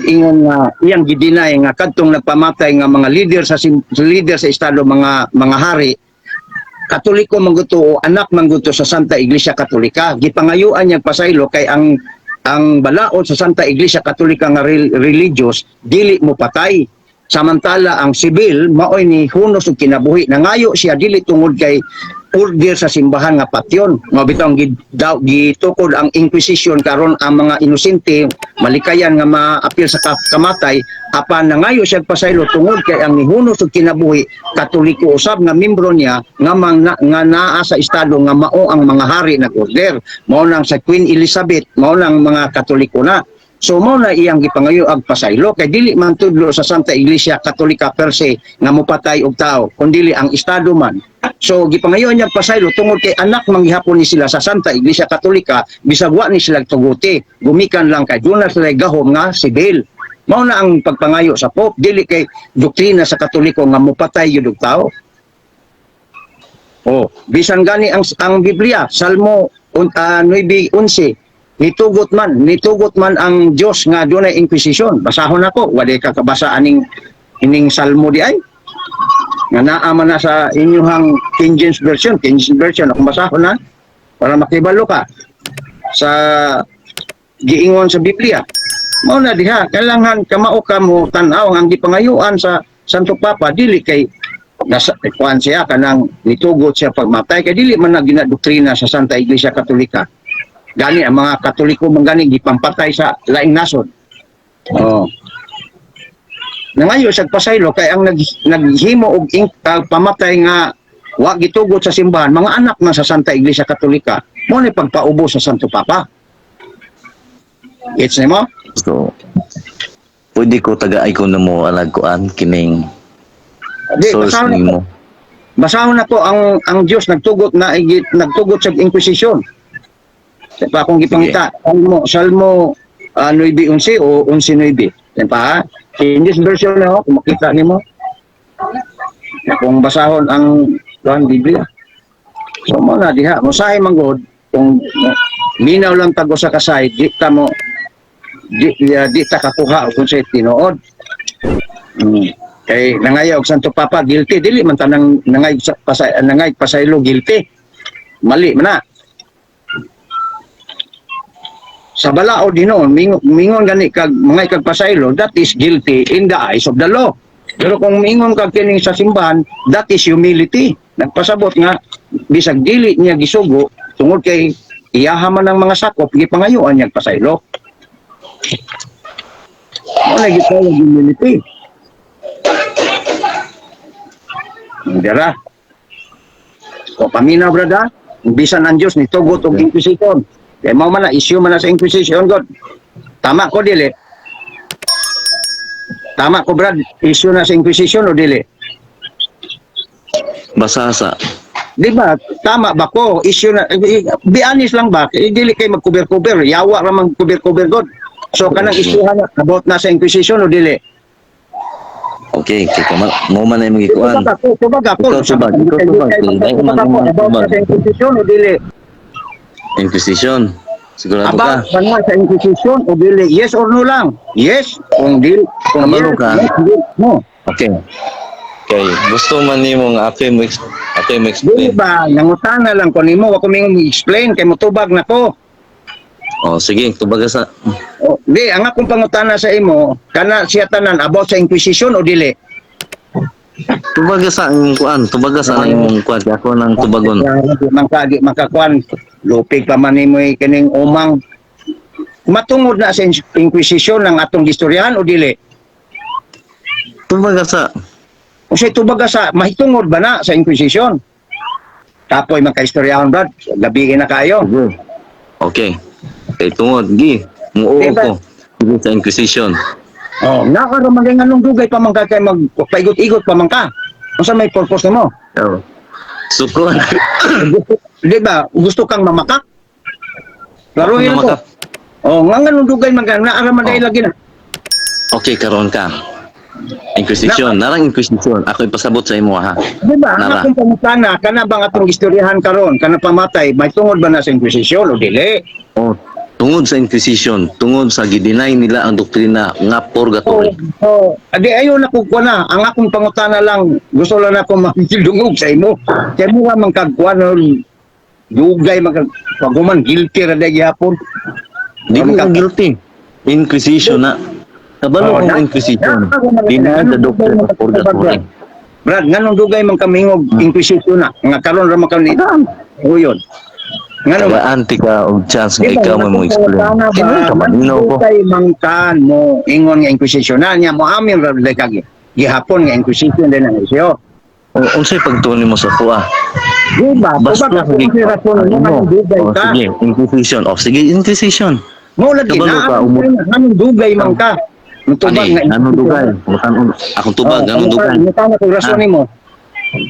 Speaker 1: ingon nga iyang gidinay nga kadtong nagpamatay nga mga leader sa leader sa estado, mga hari. Katoliko man gud to o anak man gud to sa Santa Iglesia Katolika. Gipangayuan niya pasaylo kay ang balaod sa Santa Iglesia Katolika nga religious dili mo patay. Samantala ang sibil maoy ni hunos og kinabuhi. Nangayo siya dili tungod kay order sa simbahan nga patyon. Mao bitaw ang daw gitukod ang inquisition karon ang mga inosente malikayan nga maapil sa kamatay, apan nangayo siya pasaylo tungod kay ang nihunos og kinabuhi Katoliko usab nga membro niya nga nga naa sa estado nga mao ang mga hari nag-order. Mao nang sa Queen Elizabeth, mao nang mga Katoliko na. So mao na iyang gipangayo ag pasaylo kay dili man tudlo sa Santa Iglesia Katolika per se nga mopatay og tao, kundili ang estado man. So gipangayo niya pasaylo tungod kay anak manggihapon ni sila sa Santa Iglesia Katolika bisag wa ni sila tuguti, gumikan lang kay duna sila gahom nga sibil. Mao na ang pagpangayo sa Pope, dili kay doktrina sa Katoliko nga mopatay yun og tao. Oh, bisan gani ang Biblia, Salmo 9:11, nitugot man ang Dios nga dunay inquisition. Basahon nako, wala ka kabasa aning ining Salmo di ay. Nga naa man na sa inyuhang King James Version, King James Version akong basahon na para makibalo ka sa giingon sa Biblia. Mao na diha, kailangan kamao ka mo tan-aw ang gipangayuan sa Santo Papa dili kay nasa kuan siya kanang nitugot siya pagmatay kay dili man na ginadoktrina sa Santa Iglesia Katolika. Gani ang mga Katoliko man gani gipampatay sa laing nasod. Oh. Nangayo sa pasaylo kay ang naghimo og pamatay nga wa gitugot sa simbahan mga anak man sa Santa Iglesia Katolika, mo ni pagpaubo sa Santo Papa. Gets nimo?
Speaker 2: So pwede ko taga ko na mo alag kuan kining
Speaker 1: Di,
Speaker 2: source
Speaker 1: basahon na
Speaker 2: nimo.
Speaker 1: Basahon na po ang Dios nagtugot na nagtugot sa inquisition. Sa pa akong gipangita, Salmo Salmo 9:11 o 11:9. Yan pa ha? In this version na ako, kung makita nimo. Kung basahon ang kuan Biblia. So mo na diha, mosahi man gud kung minaw lang tag usa ka side, di ta mo di ta kakuha og kung sa tinuod. Kay nangayo og Santo Papa guilty, dili man tanang nangay sa pasay nangay pasaylo guilty. Mali man na. Sa balaod hinuon, mingon gani kag mga kag pasaylo, that is guilty in the eyes of the law. Pero kung mingon kag kining sa simbahan, that is humility. Nagpasabot nga bisag dili niya gisugo tungod kay iyaha man ang mga sakop, gipangayuan niya pasaylo. Mo na gitawag humility. Dira. O paminaw, brother, bisan ang Dios nitugot og inquisition. Kay mao man na issue man na sa inquisition god. Tama ko dili? Tama ko, Brad, issue na sa inquisition o dili?
Speaker 2: Basa sa.
Speaker 1: Di ba? Tama ba ko? Issue na, be honest lang ba? Dili kay magkuber-kuber, yawa ra man kuber-kuber god. So kanang issue na about na sa inquisition o dili?
Speaker 2: Okay, kay kamal mo man ay magikuan.
Speaker 1: Tubag ako, tubag ako.
Speaker 2: Ikaw tubag, ikaw tubag. Dahil man
Speaker 1: Tubag ako,
Speaker 2: man
Speaker 1: about
Speaker 2: tubag.
Speaker 1: na sa inquisition o dili?
Speaker 2: Inquisition. Sigurado ka.
Speaker 1: About ba na sa inquisition o dili? Yes or no lang? Yes, kung dili, kung
Speaker 2: Kabalo
Speaker 1: yes,
Speaker 2: ka.
Speaker 1: yes, dili, no.
Speaker 2: Okay. Okay, gusto man nimo nga ako mo
Speaker 1: Dili
Speaker 2: explain.
Speaker 1: ba, nangutana lang ko nimo, wa ko mingon explain kay motubag na ko.
Speaker 2: Oh, sige, tubaga sa.
Speaker 1: Oh, di, ang akong pangutana sa imo, kana siya tanan about sa inquisition o dili?
Speaker 2: Tubaga sa ang kuan, tubaga sa ang imong kuan, kay ako nang tubagon.
Speaker 1: Di man ka, di man ka kuan. Lupig pa man nimo kining umang. Matungod na sa inquisition ang atong gistoryahan o dili?
Speaker 2: Tubaga sa.
Speaker 1: Unsay tubaga sa mahitungod ba na sa inquisition? Kapoy man kaistoryahan, Brad, gabi na kayo.
Speaker 2: Sige. Okay. Kay tungod gi, muo
Speaker 1: Diba?
Speaker 2: ko. Sige sa inquisition.
Speaker 1: Oh, nakaroon man kay nganong dugay pa man ka kay mag paigot-igot pa man ka. Unsa may purpose nimo?
Speaker 2: Oh. Sukon.
Speaker 1: Di ba? Gusto kang mamakak? Klaruhin ko.
Speaker 2: Mamakak.
Speaker 1: Oh, nga nganong dugay man ka naara man dahil
Speaker 2: Oh.
Speaker 1: lagi na.
Speaker 2: Okay, karon ka. Inquisition, narang inquisition. Ako ipasabot sa imo ha.
Speaker 1: Di ba? Ang
Speaker 2: Nara.
Speaker 1: akong pangutana, kana bang atong istoryahan karon, kana pamatay, may tungod ba na sa inquisition o dili?
Speaker 2: Oh, Tungod sa Inquisition, tungod sa gi-deny nila ang doktrina nga purgatory.
Speaker 1: Oh, adi ayo na ko na. Ang akong pangutana lang, gusto lang ako makidungog sa imo. Kay mo man kag kuan, dugay man kag paguman guilty ra day gihapon.
Speaker 2: Di mo ka guilty. Inquisition na. Kabalo
Speaker 1: Oh,
Speaker 2: kong Inquisition. Deny the doctrine of purgatory.
Speaker 1: Brad, nganong dugay man kamingog Inquisition na nga karon ra man kami uyon? Ngano ba?
Speaker 2: Tagaan ti ka og chance nga ikaw mo mo explain. Kini ka malinaw ko.
Speaker 1: Dugay man kan mo ingon nga Inquisition na niya mo amin ra day kag gihapon nga Inquisition din ang isyo.
Speaker 2: O unsay pagtuon nimo sa kuha?
Speaker 1: Di ba?
Speaker 2: Basta
Speaker 1: Tubag ako
Speaker 2: sige.
Speaker 1: kasi rason mo
Speaker 2: Ano?
Speaker 1: nganong dugay
Speaker 2: O,
Speaker 1: ka.
Speaker 2: sige, Inquisition. O sige, Inquisition.
Speaker 1: Mo lagi
Speaker 2: Kabalo
Speaker 1: na
Speaker 2: ka,
Speaker 1: nganong dugay man ka. Mutubag
Speaker 2: Ani,
Speaker 1: nga
Speaker 2: anong dugay? Akong tubag, anong dugay?
Speaker 1: Mutana ko rason
Speaker 2: Ah.
Speaker 1: nimo.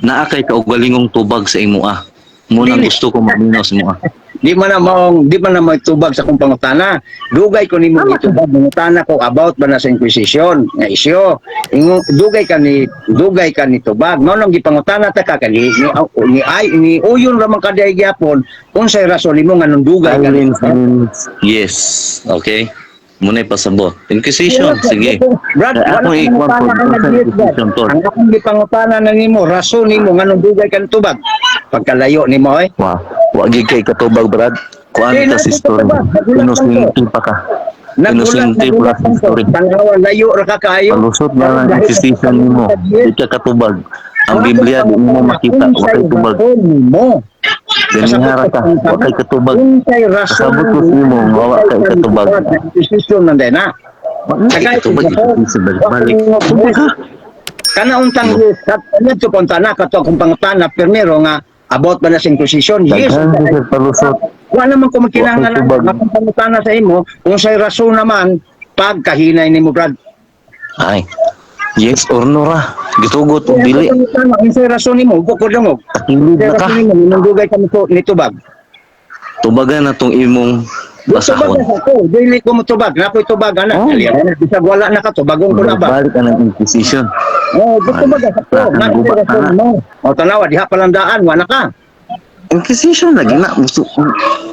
Speaker 2: Naa kay kaugalingong tubag sa imo ah. Munang
Speaker 1: Dili.
Speaker 2: gusto ko maminaw sa imo ah.
Speaker 1: Di man na maong tubag sa akong pangutana. Dugay ko nimo gitubag, mangutana ko about ba na sa Inquisition nga isyo. Ingon dugay ka ni tubag. Mao nang gipangutana ta ka kani ni ay ni uyon ra man ka diay gyapon unsay rason nimo nganong dugay ka ni
Speaker 2: Silence means yes. Okay? Muna'y pasabot. Inquisition, sige.
Speaker 1: Brad,
Speaker 2: Eh,
Speaker 1: wala
Speaker 2: ako
Speaker 1: akong
Speaker 2: i-kwan
Speaker 1: pangutana
Speaker 2: po,
Speaker 1: ang
Speaker 2: sa
Speaker 1: nag-yes, Brad.
Speaker 2: Inquisition, tol.
Speaker 1: Ang akong gipangutana na nimo, rason nimo nganong dugay ka ni tubag. Pagkalayo nimo eh.
Speaker 2: Wa, wa gid kay katubag, Brad. Kuan
Speaker 1: Eh,
Speaker 2: ta si
Speaker 1: nasa
Speaker 2: story.
Speaker 1: katubag. Nagulat lang
Speaker 2: Inosente pa ka.
Speaker 1: Nagulat,
Speaker 2: Inosente
Speaker 1: nagulat
Speaker 2: pala si
Speaker 1: lang ko.
Speaker 2: story.
Speaker 1: Tanawa, layo ra ka kaayo.
Speaker 2: Palusot na lang ang Inquisition nimo. Di ka katubag. Ang Biblia di mo makita wa kay tubag.
Speaker 1: Mo.
Speaker 2: Ganihara ka, wa kay katubag.
Speaker 1: Unsay rason
Speaker 2: Kasabot ko sa imo, nga wa kay katubag.
Speaker 1: Inquisition man din na.
Speaker 2: Wa kay katubag, Inquisition balik. Balik.
Speaker 1: Kana untang ngadto pa unta na kato akong pangutana primero nga about ba na sa Inquisition? Yes.
Speaker 2: Daghan sa palusot.
Speaker 1: Wa naman ko magkinahanglan
Speaker 2: Wa kay tubag.
Speaker 1: ang akong pangutana sa imo unsay rason naman pagkahinay nimo, Brad.
Speaker 2: Ay. Yes or no ra. Gitugot og dili.
Speaker 1: Ang pangutana, unsay rason nimo ko dungog.
Speaker 2: Takilid
Speaker 1: Unsay
Speaker 2: na ka.
Speaker 1: rason nimo nindugay ka mo nitubag.
Speaker 2: Tubagan na tong imong
Speaker 1: Tubag
Speaker 2: basahon.
Speaker 1: na ako, dili ko motubag, nakoy tubag ana.
Speaker 2: Oh.
Speaker 1: Kaliya na bisag wala na ka tubagon ko na ba.
Speaker 2: Balik ka ng Inquisition.
Speaker 1: Oh, tubag ako.
Speaker 2: Wala
Speaker 1: Nga
Speaker 2: kang gubat
Speaker 1: rason
Speaker 2: na.
Speaker 1: mo. O tanawa diha palandaan wa na ka.
Speaker 2: Inquisition lagi na gusto.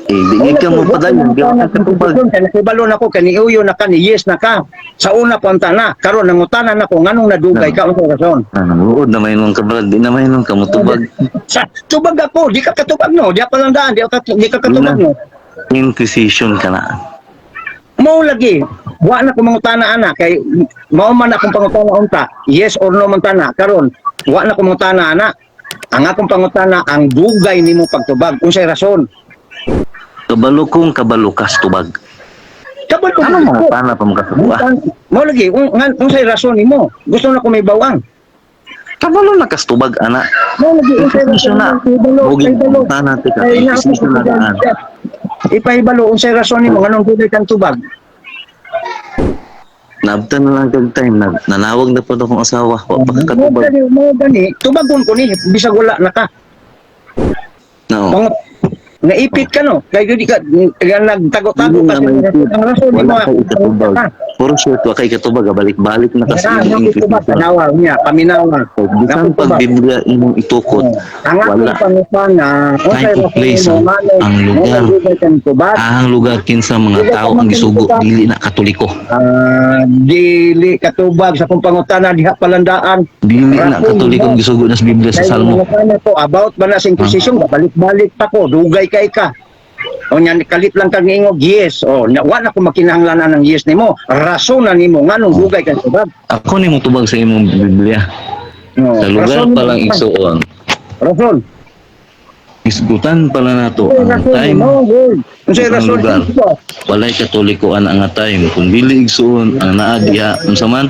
Speaker 2: Eh, di ka mo padayon, di ka katubag.
Speaker 1: Kay nakibalo na ko kani uyo na ka ni yes na ka. Sa una pa unta na, karon nangutana na ko nganong nadugay ka unsay rason.
Speaker 2: Ah, nanguod na may nung ka, Brad, di na may nung ka mutubag.
Speaker 1: Sa tubag ako, di ka katubag no, diha palandaan, di ka katubag no.
Speaker 2: Inquisition ka na.
Speaker 1: Mao lagi, wa na ko mangutana ana kay mao man akong pangutana unta, yes or no man tana karon, wa na ko mangutana ana. Ang akong pangutana ang dugay nimo pagtubag unsay rason?
Speaker 2: Kabalo kong kabalo kas tubag.
Speaker 1: Kabalo
Speaker 2: Ano
Speaker 1: ko.
Speaker 2: mga pana pa mo kasubuha?
Speaker 1: Mao lagi, unsay rason nimo? Gusto na ko may bawang.
Speaker 2: Kabalo na kas tubag ana.
Speaker 1: Mao lagi unsay
Speaker 2: Inquisition
Speaker 1: rason
Speaker 2: na.
Speaker 1: nimo? Ibalo,
Speaker 2: Bugi
Speaker 1: ibalo.
Speaker 2: pana tika
Speaker 1: Ay, na ako
Speaker 2: Inquisition na daan.
Speaker 1: Ipaibalo unsay rason nimo nganong dugay kang tubag?
Speaker 2: Nabtan na lang kag time nag nanawag na po akong asawa. Wa pa ka
Speaker 1: Mao
Speaker 2: katubag.
Speaker 1: gani, mao gani, tubagon ko ni bisag wala na ka.
Speaker 2: No.
Speaker 1: Mga naipit ka no kay di ka kaya nagtago-tago
Speaker 2: Hindi
Speaker 1: ka
Speaker 2: na
Speaker 1: sa
Speaker 2: maipit.
Speaker 1: ang rason nimo.
Speaker 2: Wala kay ikatubag. For sure, wa kay katubag, balik-balik na kasi
Speaker 1: Ah,
Speaker 2: yung
Speaker 1: naku tubag
Speaker 2: Inquisition.
Speaker 1: tanawa niya, paminawa.
Speaker 2: Bisan pag Biblia imong itukot,
Speaker 1: Ang akong
Speaker 2: wala.
Speaker 1: pangutana, unsay
Speaker 3: Time of
Speaker 1: rason
Speaker 3: place,
Speaker 1: nimo nganong
Speaker 3: ang lugar.
Speaker 1: nganong dugay kang tubag?
Speaker 3: Ang lugar kinsa mga tao ang gisugo dili na Katoliko.
Speaker 1: Ah, dili katubag sa akong pangutana diha palandaan.
Speaker 3: Dili na Katoliko ang gisugo na sa Biblia sa
Speaker 1: Kay
Speaker 3: Salmo.
Speaker 1: pangutana ko about ba na sa Inquisition, balik-balik pa ko, dugay kay ka. O nya kalit lang kag niingog yes o na, wa na ko makinahanglan ng yes nimo. Rason na nimo nganong dugay kang tubag.
Speaker 3: Ako ni mo tubag sa imong Biblia.
Speaker 1: No,
Speaker 3: Sa lugar
Speaker 1: rason
Speaker 3: pa lang
Speaker 1: nimo.
Speaker 3: igsuon.
Speaker 1: Rason.
Speaker 3: Isgutan pala nato
Speaker 1: Unsay
Speaker 3: ang
Speaker 1: rason
Speaker 3: time
Speaker 1: nimo, girl? Unsay
Speaker 3: ang
Speaker 1: rason
Speaker 3: lugar.
Speaker 1: nimo?
Speaker 3: Walay Katoliko ang nga time. Kung dili igsuon ang naa diha unsa man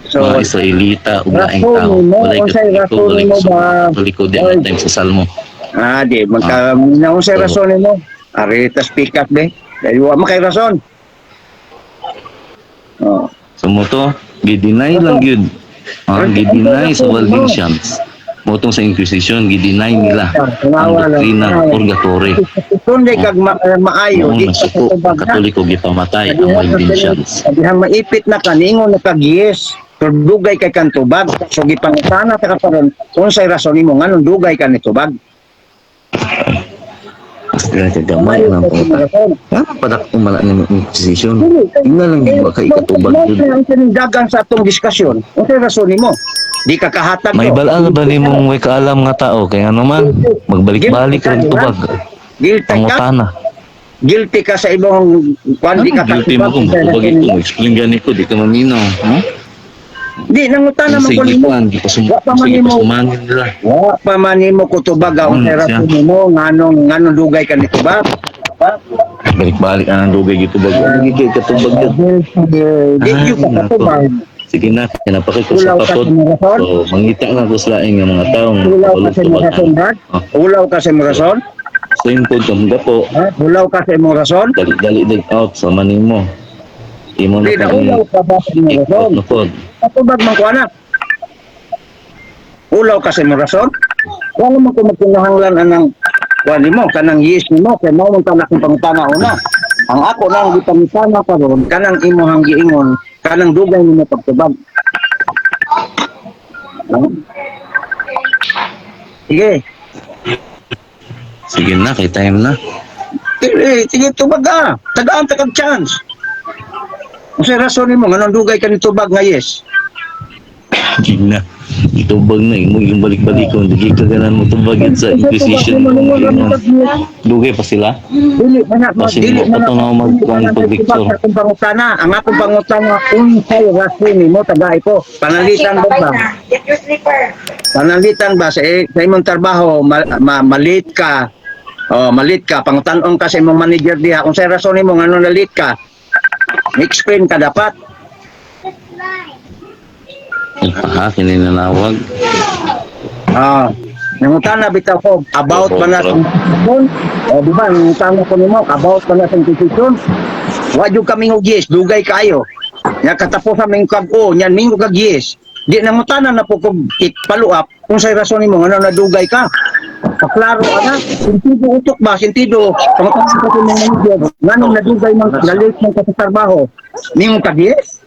Speaker 1: So,
Speaker 3: mga Israelita ug laing
Speaker 1: rason
Speaker 3: tao
Speaker 1: nimo,
Speaker 3: walay
Speaker 1: unsay
Speaker 3: Katoliko,
Speaker 1: rason
Speaker 3: walay
Speaker 1: nimo
Speaker 3: gisugo
Speaker 1: ba?
Speaker 3: Katoliko di ang time sa Salmo.
Speaker 1: Ah, di magka na unsay
Speaker 3: So,
Speaker 1: rason nimo? Arita speak up be. Dahil wa man kay rason. Oh.
Speaker 3: So mo to, gi-deny lang gyud. Ah, gi-deny sa Waldensians. Motong sa Inquisition, gi-deny nila ang doktrina ng purgatory.
Speaker 1: Kung di kag maayo,
Speaker 3: Noong
Speaker 1: di ka
Speaker 3: nasuko ang
Speaker 1: katubag na.
Speaker 3: Katoliko, gipamatay ang Waldensians.
Speaker 1: Dihang maipit na ka, niingon na kag yes. Pero dugay kay kan tubag. So gipangutana ta ka karon, unsay rason nimo nganong dugay ka ni tubag?
Speaker 3: Kaya kagamay ang pangutana. Nga padak man na ng Inquisition. Ina lang yung ka ikatubag
Speaker 1: Mao
Speaker 3: jud.
Speaker 1: ang dagan sa atong diskusyon. Unsay rason nimo? Di ka kahatag
Speaker 3: May
Speaker 1: to.
Speaker 3: balaan ba nimong way kaalam nga tao kay ano man magbalik-balik ra tubag
Speaker 1: Guilty ka?
Speaker 3: pangutana.
Speaker 1: Guilty ka sa imong kwan, di ka
Speaker 3: Anong guilty mo
Speaker 1: katubag
Speaker 3: kung
Speaker 1: sa
Speaker 3: tubag
Speaker 1: rason
Speaker 3: ito?
Speaker 1: nimo?
Speaker 3: Explain gani ko, di ka maminaw. Huh?
Speaker 1: Di nangutana man ko
Speaker 3: Sige
Speaker 1: nimo.
Speaker 3: kuan, di pa
Speaker 1: Wa pa man
Speaker 3: sige
Speaker 1: nimo.
Speaker 3: pasumangin nila.
Speaker 1: Wa pa man nimo kutubag ang unsay
Speaker 3: siya.
Speaker 1: rason nimo nganong dugay ka nitubag.
Speaker 3: Balik-balik ang dugay gitubag. Lagi kay katubag yun.
Speaker 1: Di
Speaker 3: Ay,
Speaker 1: gyud ka
Speaker 3: nako.
Speaker 1: katubag.
Speaker 3: Sige na, kinapakit ko sa
Speaker 1: Ulaw ka
Speaker 3: papod.
Speaker 1: sa imong rason.
Speaker 3: So, mangita na ko sa laing nga mga tao nga
Speaker 1: Ulaw ka
Speaker 3: kabalo
Speaker 1: sa imong
Speaker 3: tubag.
Speaker 1: rason, Brad.
Speaker 3: Oh.
Speaker 1: Ulaw ka sa imong rason.
Speaker 3: Same pod kang gapo.
Speaker 1: Ha? Ulaw ka sa imong rason.
Speaker 3: Dali-dali dig out sa manimo. Imo na
Speaker 1: Di na
Speaker 3: kang
Speaker 1: ulaw ka ba sa imong rason?
Speaker 3: out na pod.
Speaker 1: Katubag man ko anak. Ulaw ka sa imong rason. Wala man ko magkinahanglan anang kuan nimo kanang yes nimo kay mao man ta akong pangutana una. Ang ako lang gipangutana karon kanang imong giingon kanang dugay nimo pagtubag. No? Sige.
Speaker 3: Sige na, kay time na.
Speaker 1: Sige, sige tubag ka. Tagaan ta kag chance. Unsay rason nimo nganong dugay ka ni tubag nga yes?
Speaker 3: Sige na. Itubag na imo yung balik-balikon. Di ka ganan mo tubag yun sa Inquisition. Dugay pa sila.
Speaker 1: Dili man na
Speaker 3: Kasi
Speaker 1: dili man
Speaker 3: mo pa to na magkuhan
Speaker 1: dili man na
Speaker 3: pag-lecture.
Speaker 1: tubag sa akong pangutana. Ang akong pangutana unsay rason nimo tagay ko. Panalitan ba
Speaker 4: Bye
Speaker 1: ba?
Speaker 4: na. Get your slipper.
Speaker 1: Panalitan ba sa imong trabaho malit ka? Oh, malit ka. Pangutan-on ka sa imong manager diha kung sa rason nimo ngano nalit ka. Explain ka dapat.
Speaker 3: Aha, kininanawag.
Speaker 1: Ah, nangutana bitaw ko about ba na sa inquisition? O di ba nangutana ko nimo about ba na sa inquisition? Wa jud kami og yes, dugay kaayo. Nya katapusan ming kag o, nya mingo kag yes. Di nangutana na po kog follow up kung say rason nimo ngano nadugay ka. Paklaro ana, sentido utok ba, sentido. Pangutana ko sa imong manager, nganong nadugay man na-late man ka sa trabaho. Ningo kag yes?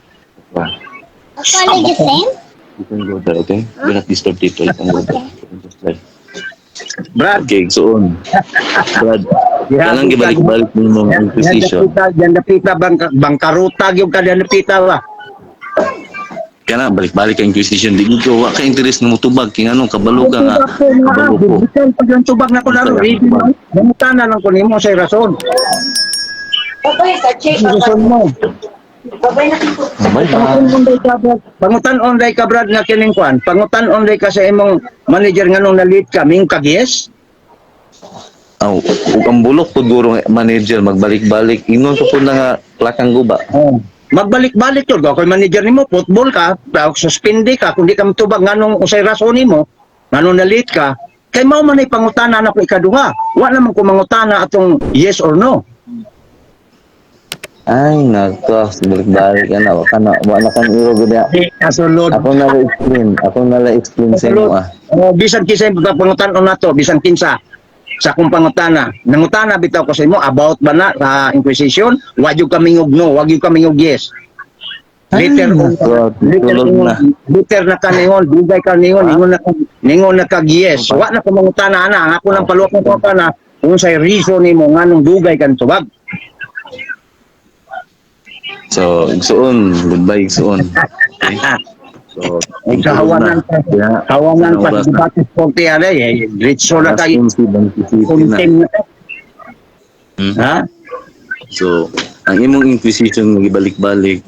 Speaker 5: Color the same?
Speaker 3: You can go there, okay? Do not disturb people. You can go there. You can just drive.
Speaker 1: Brad,
Speaker 3: Okay, so on. Brad, kanang gibalik-balik mo mga Inquisition.
Speaker 1: Yan dapita bang bangkaruta gyud ka diyan dapita ba?
Speaker 3: Kana balik-balik ang Inquisition. Di ko wa ka interest nga motubag kay nganong kabalo ka nga kabalo ko.
Speaker 1: Bisan pag yung tubag na ko laro, ready na. Nangutana lang ko nimo sa rason.
Speaker 4: Babay sa check.
Speaker 1: Rason mo.
Speaker 4: Babay na.
Speaker 3: Bye bye.
Speaker 1: Pangutan-on day ka, Brad. Pangutan-on day ka, Brad, nga kining kwan. Pangutan-on day ka sa imong manager nganong na-late ka, ming kag yes?
Speaker 3: Aw, ug ang bulok pud guro nga manager magbalik-balik ingon ko pud na nga plakang guba.
Speaker 1: Oh. Magbalik-balik yun. Kung manager nimo, football ka, suspende ka, kung di ka matubag, nganong usay rason nimo, nganong na-late ka, kay mao man ay pangutana na ko ikaduha. Wa naman ko mangutana atong yes or no.
Speaker 3: Ay nako, balik-balik ka na, wa ka na, wa na kan iro gud ya.
Speaker 1: Di kasulod.
Speaker 3: Ako na la explain, ako na la explain sa imo ah.
Speaker 1: Oh, bisan kinsa yung pangutan-on nato, bisan kinsa sa akong pangutana. Nangutana bitaw ko sa imo about ba na sa Inquisition? Wa jud kami og no, wa jud kami og yes. Later
Speaker 3: Ay,
Speaker 1: on,
Speaker 3: nako,
Speaker 1: later
Speaker 3: tulog
Speaker 1: ingon,
Speaker 3: na.
Speaker 1: later na ka ningon, dugay ka ningon, ningon na kag yes. Wa na ko mangutana ana, ang ako lang paluwak ko ka na unsay reason nimo nganong dugay kan tubag.
Speaker 3: So, igsuon, goodbye igsuon. Okay? So,
Speaker 1: Ay kahawanan pa.
Speaker 3: Yeah.
Speaker 1: Kahawanan pa
Speaker 3: Oras
Speaker 1: sa
Speaker 3: na.
Speaker 1: debate forte ana eh, diretso na
Speaker 3: Alas
Speaker 1: kay
Speaker 3: 11, Bangko City na.
Speaker 1: content na. Ha?
Speaker 3: So, ang imong Inquisition nga gibalik-balik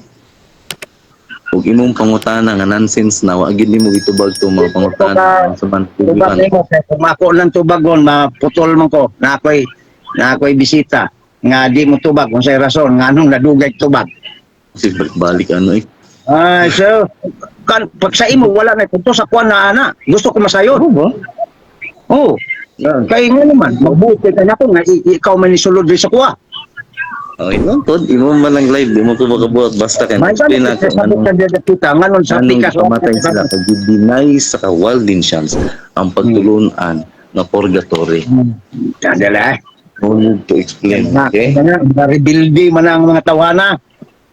Speaker 3: ug imong pangutana nga nonsense na wa gid nimo gitubag to mga pangutana sa man
Speaker 1: Tubag nimo kay kung ako lang tubagon maputol man ko na ako'y bisita nga di mo tubag kung say rason nga anong nadugay tubag.
Speaker 3: Kasi balik-balik ano eh.
Speaker 1: Ay, so kan pag sa imo wala na punto sa kuan na ana. Gusto ko masayon.
Speaker 3: ba?
Speaker 1: Oh. Kay nga naman magbuti ka na ko nga ikaw man isulod diri sa kuha.
Speaker 3: Okay, no, tod, imo man ang live, di mo ko makabuhat basta kay
Speaker 1: May
Speaker 3: explain
Speaker 1: ganun
Speaker 3: ako
Speaker 1: sa
Speaker 3: anong
Speaker 1: ka diri kita nganon sa
Speaker 3: anong
Speaker 1: pikas
Speaker 3: pamatay sila pag deny sa Waldensians ang pagtulunan na purgatory.
Speaker 1: Kadala.
Speaker 3: No need to explain,
Speaker 1: Na,
Speaker 3: okay?
Speaker 1: na, rebuilding man ang mga tawana.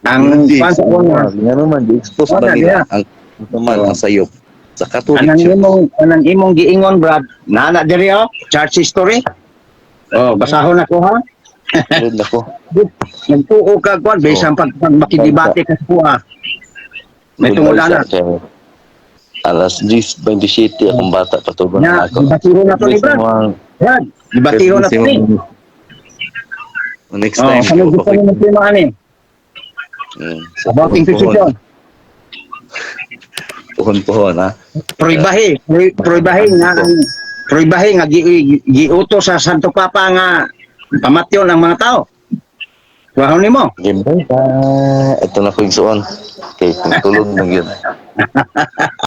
Speaker 1: Ang
Speaker 3: Hindi,
Speaker 1: kwan sa kuha.
Speaker 3: nga naman, di-expose ba
Speaker 1: Wala,
Speaker 3: nila
Speaker 1: yeah.
Speaker 3: ang naman ang sayop sa Catholic
Speaker 1: Anang
Speaker 3: Church?
Speaker 1: imong anang imong giingon, Brad, nana diri oh, church history. Oh, basahon ako ha.
Speaker 2: Tulog na ko.
Speaker 1: Nagtuo ka kwan bisan pag makidebate ka sa kuha. May tungod na.
Speaker 2: Alas 10:27 akong bata patubang
Speaker 1: Na,
Speaker 2: na ako.
Speaker 1: gibatiro na to ni Brad. Brad, gibatiro na to ni.
Speaker 2: Next
Speaker 1: Oh,
Speaker 2: time.
Speaker 1: kami gusto mo tema ani. About Inquisition.
Speaker 2: Puhon-puhon ha.
Speaker 1: Proibahe, proibahe nga ang proibahe nga giutos sa Santo Papa nga pamatyon ang mga tao. Kuhon nimo.
Speaker 2: Game bye. Ito na ko yung suon. Okay, tulog na yun.